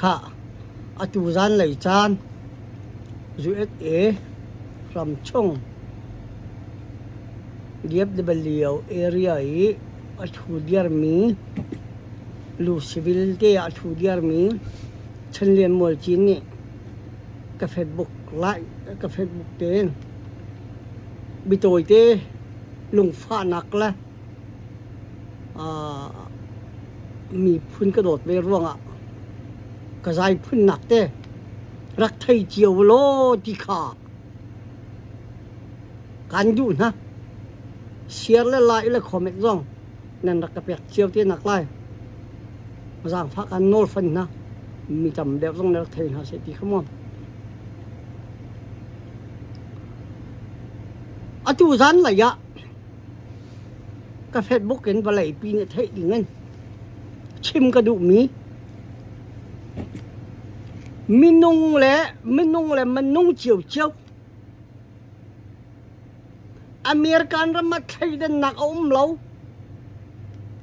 Khah, atu zanlei caan USA ramchung DFW area i a ṭhu diarmi Louisville te ah a ṭhu diarmi Chan Lian Mual Cin nih ka Facebook lai ka Facebook tein biatawite lungfahnak le miphun ka dawt ve ruangah ka zai phunnak te rak thei cio law ti kha kan duh hna. Share le like le comment zong nan rak ka pek cio te nak lai. Zaangfah kan nawl fan hna. Mi tam deuh zong na rak thei hna seh ti kha mu. Atu zan lei ah ka Facebook in vawlei pi nih theih ding in chim ka duhmi minung le minung le minung ciocio American ram ah thleidannak a um lo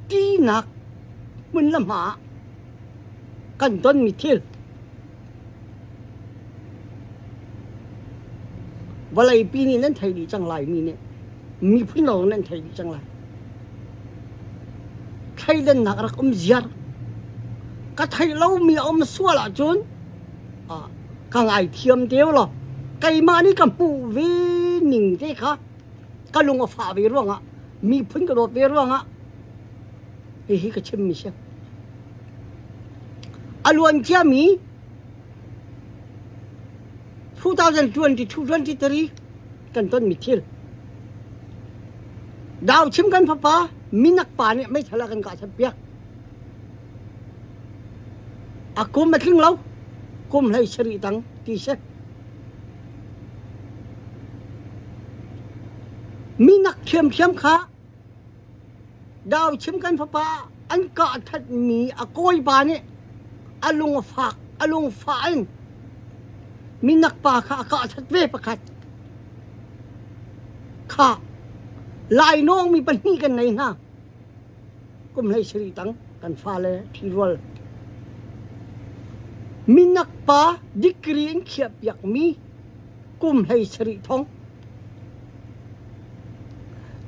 tinak hmun le hma ah kan tonmi thil vawleipi nih nan thei dih cang lai mi nih miphun lawng nan thei dih cang lai. Thleidannak rak um ziar. Ka theih lomi a um sual ahcun ka ngaithiam deuh law keimah nih ka hmuh ve ning te kha ka lung a fah ve ruangah miphun ka dawt ve ruangah hihi ka chimmi si. A luan ciami 2022-23 kan tonmi thil Dau chim kan fapa minak pa nih meithal a kan kah piak. A kum a tling lo. Kum hlei sarih tang ti si. Minak thiamthiam kha Dau chim kan fapa an kah thatmi a kawipa nih a lung a fak a lung fah in minak pa kha a kah that ve pakhat. Kha lainawng mi pahnih kan nei hna. Kum hlei sarih tang kan fale ṭhirual. Minak pa degree in khiah piakmi kum hlei sarih thong.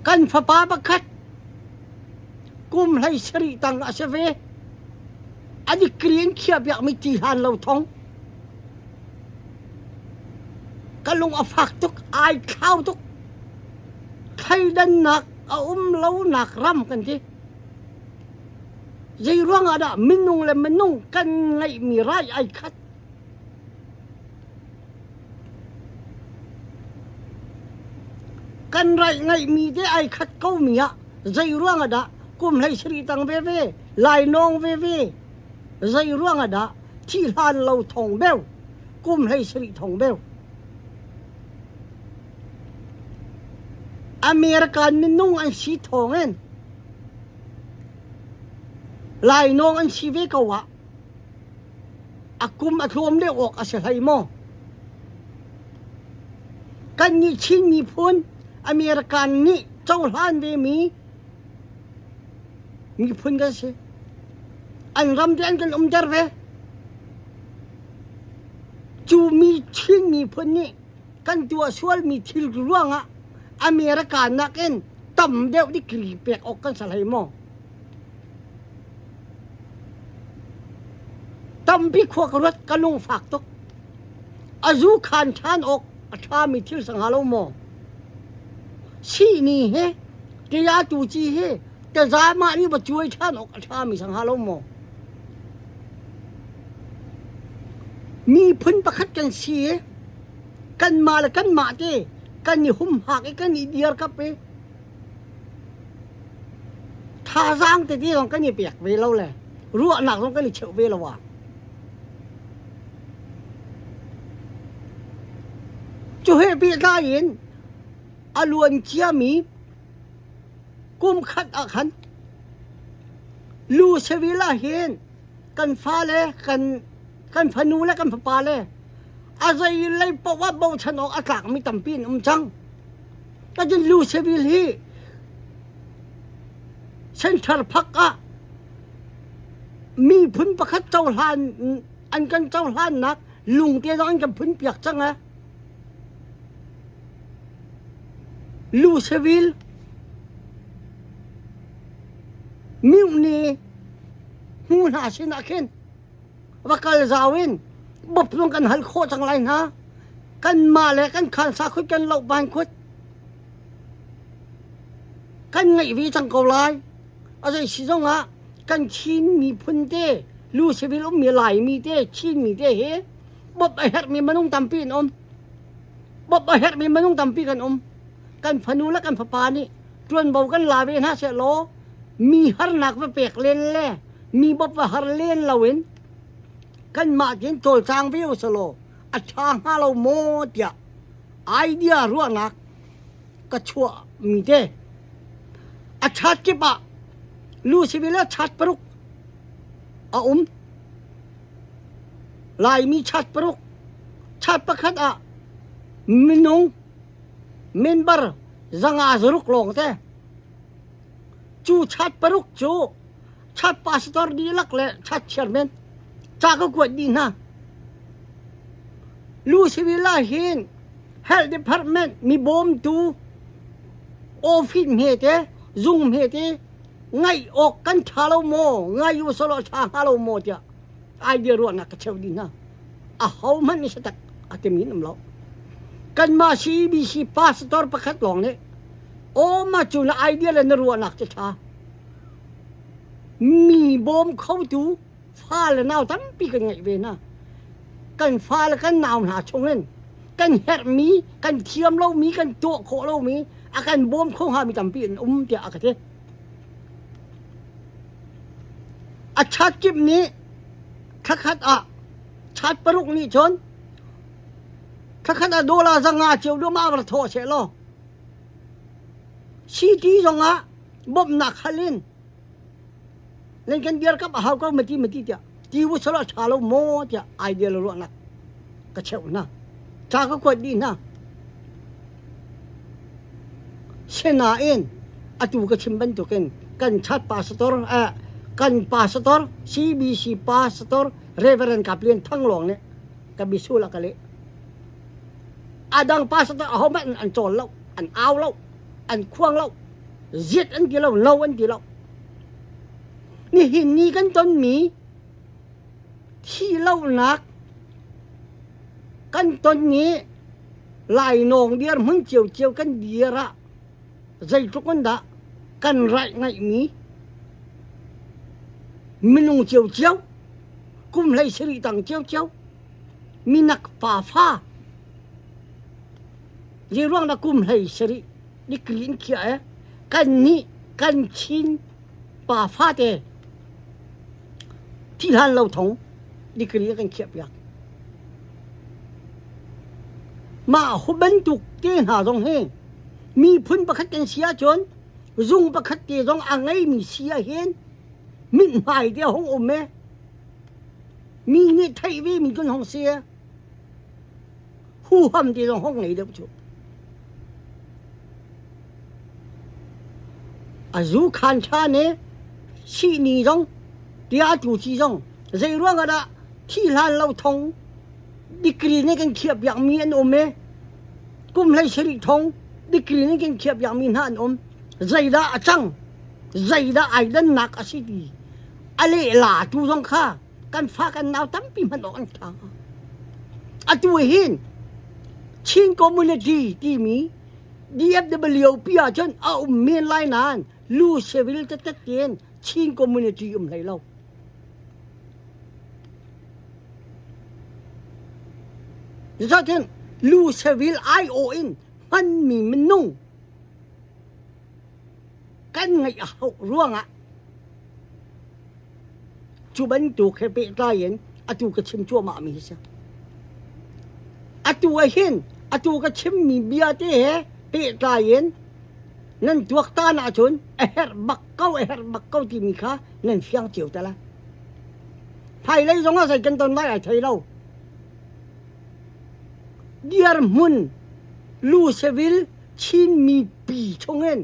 Kan fapa pakhat kum hlei sarih tang a si ve. A degree in khiah piakmi ti hlan lo thong. Ka lung a fak tuk, ai thlau tuk. Thleidannak a um lonak ram kan ti. Zei ruang ah dah minung le minung kan ngeihmi rai ai khat? Kan raih ngeihmi te ai khat komi ah zei ruang ah dah kum hlei sarih tang veve, lainawng veve, zei ruang ah dah thi hlan lo thong beu, kum hlei sarih thong beu. American minung an si thawng in lainawng an si ve ko ah a kum a tlawm deuh awk a si hlei maw? Kannih Chin miphun American nih cohlan vemi miphun kan si. An ram te an kan umter ve. Cu mi Chin miphun nih kan tuah sualmi thil ruangah America nakin tam deuh degree pek awk kan si hlei maw? Tampi khua ka ruat ka lungfak tuk. A zu khan ṭhan awk a ṭhami thil si hnga lo maw? Sihni he tia tu ci hi taza mah nih va cuai ṭhan awk a ṭhami si hnga lo maw? Miphun pakhat kan si i kanmah le kanmah te kan i humhak i kan i dirkap i Thazaang tete zong kan i pek ve lo le ruahnak zong kan i cheuh ve lo ah. Cu he pehtlai in a luan ciami kum khat ah khan Louisville ah hin kan fale kan kan fanu le kan fapa le a zei lei paoh ah bochan awk a tlakmi tampi an um cang. Kachin Louisville hi Central Park ah miphun pakhat cohlan An kan cohlannak lungte zong an kan phunpiak cang eh. Louisville Mihni hnu hna sinah khin va kal zau in bawp zong kan hal khawh cang lai hna. Kanmah le kan khansa khut kan loh ban khut kan ngaih ve cang ko lai. A zei si zong ah kan Chin miphun te Louisville ummi Laimi te Chinmi te hi bawmh a herhmi minung tampi an um. Bawmh a herhmi minung tampi kan um. Kan fanu le kan fapa nih ṭuanvo kan la ve hna sehlaw mi harnak va pek len le mi bawmh va har len loin kanmah tein cawlcang ve u selaw a ṭha hnga lo maw tiah idea ruahnak ka chuah mi te. A chat kip ah Louisville ah chat paruk a um. Laimi chat paruk. Chat pakhat ah minung member zanga zaruk lawng te. Cu chat paruk cu chat pastor dihlak le chat chairman ca ka kuat dih hna. Louisville ah hin Health Department mi bawmtu office hmete zung hmete ngaih awk kan ṭha lo maw ngai u sawlaw ṭha hnga lo maw tiah idea ruahnak ka cheuh dih hna. Ahohmanh nih satak a timi an um lo. Kanmah CBC pastor pakhat lawng nih aw mah cu na idea le na ruahnak cu ṭha. Mi bawm khotu fa le nau tampi kan ngeih ve hna. Kan fa le kan nau hna chungin kan herhmi, kan thiam lomi, kan tuah khawh lomi, a kan bawm kho hngami tampi an um tiah a ka ti. A chat kip nih thlakhat ah chat paruk nih cun thlakhat ah dollar zanga cio dum ah va thawh seh law city zongah bawmhnak hal in nan kan dirkamh a hau ko mati mati tiah ti u sala ṭha lo maw tiah idea le ruahnak ka cheuh hna ca ka kuat dih hna sinain atu ka chim bantukin kan chat pastor eh, kan pastor CBC pastor Reverend Kaplian Thanglawng nih ka bisul a ka leh adang pastor ahohmanh an cawl lo an au lo an khuang lo ziat an ti lo no an ti lo Nihin ni kan tonmi thihlohnak kan ton i lainawng dirhmun ciocio kan dir ah zeitluk in dah kan raih ngaihmi minung ciocio kum hlei sarih tang ciocio minak pafa zeiruang dah kum hlei sarih degree in khiah e kan nih kan Chin pa fate thihlan lo thong degree a kan khiah piak. Mah hu bantuk te hna zong hi miphun pakhat kan si ahcun zung pakhat te zong a ngeimi si ahhin mithmai te a hung um e mi nih theih ve mi kan hung si e huham ti zong hong ngei deuh cu. A zu khan ṭha ne sihni zong tia tu ci zong zei ruang ah dah thi hlan lo thong degree nih kan khiah piak mi an um e kum hlei sarih thong degree nih kan khiah piak mi hna an um zeidah a cang zeidah ai dannak a si ti a lehla tu zong kha kan fa kan nau tampi hmanh awk an ṭha. Atu hin Chin community timi DFWP ahcun a um men lai nain lu civil taktak tein Chin community um hlei lo. Cucaah lu civil aiawh in hmanmi minung kan ngaih a hauh ruangah Cu bantuk he pehtlai in atu ka chim cuahmahmi hi si. Atu ah hin atu ka chimmi bia te he pehtlai in nan tuaktan ahcun a herh bak ko a herh bak ko timi kha nan fiang cio te lai. Hmailei zong ah zei kan ton lai ai thei lo. Dirhmun Louisville Chin mipi chungin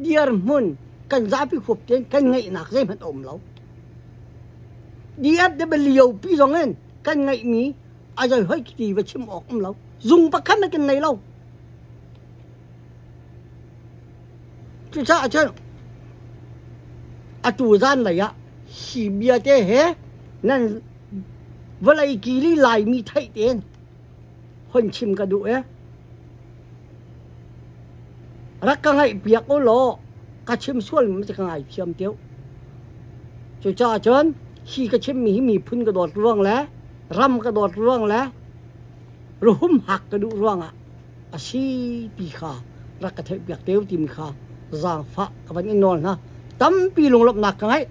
dirhmun kan zapi huap tein kan ngeihnak zeihmanh a um lo. DFW pi zong in Kan ngeihmi a zei hoi ti va chim awk um lo. Zung pakhat na kan nei lo. Cucaah cun atu zan lei ah hi bia te he nan vawlei kili Laimi theih tein hon chim ka duh e. Rak ka ngaihpiak u law ka chim sual mi ka ngaithiam teu. Cucaah cun hi ka chimmi hi miphun ka dawt ruang le ram ka dawt ruang le ruhumhak ka duh ruangah a si ti kha rak ka theihpiak teu timi kha zaangfah ka van in nawl hna. Tampi lunglawmhnak ka ngeih.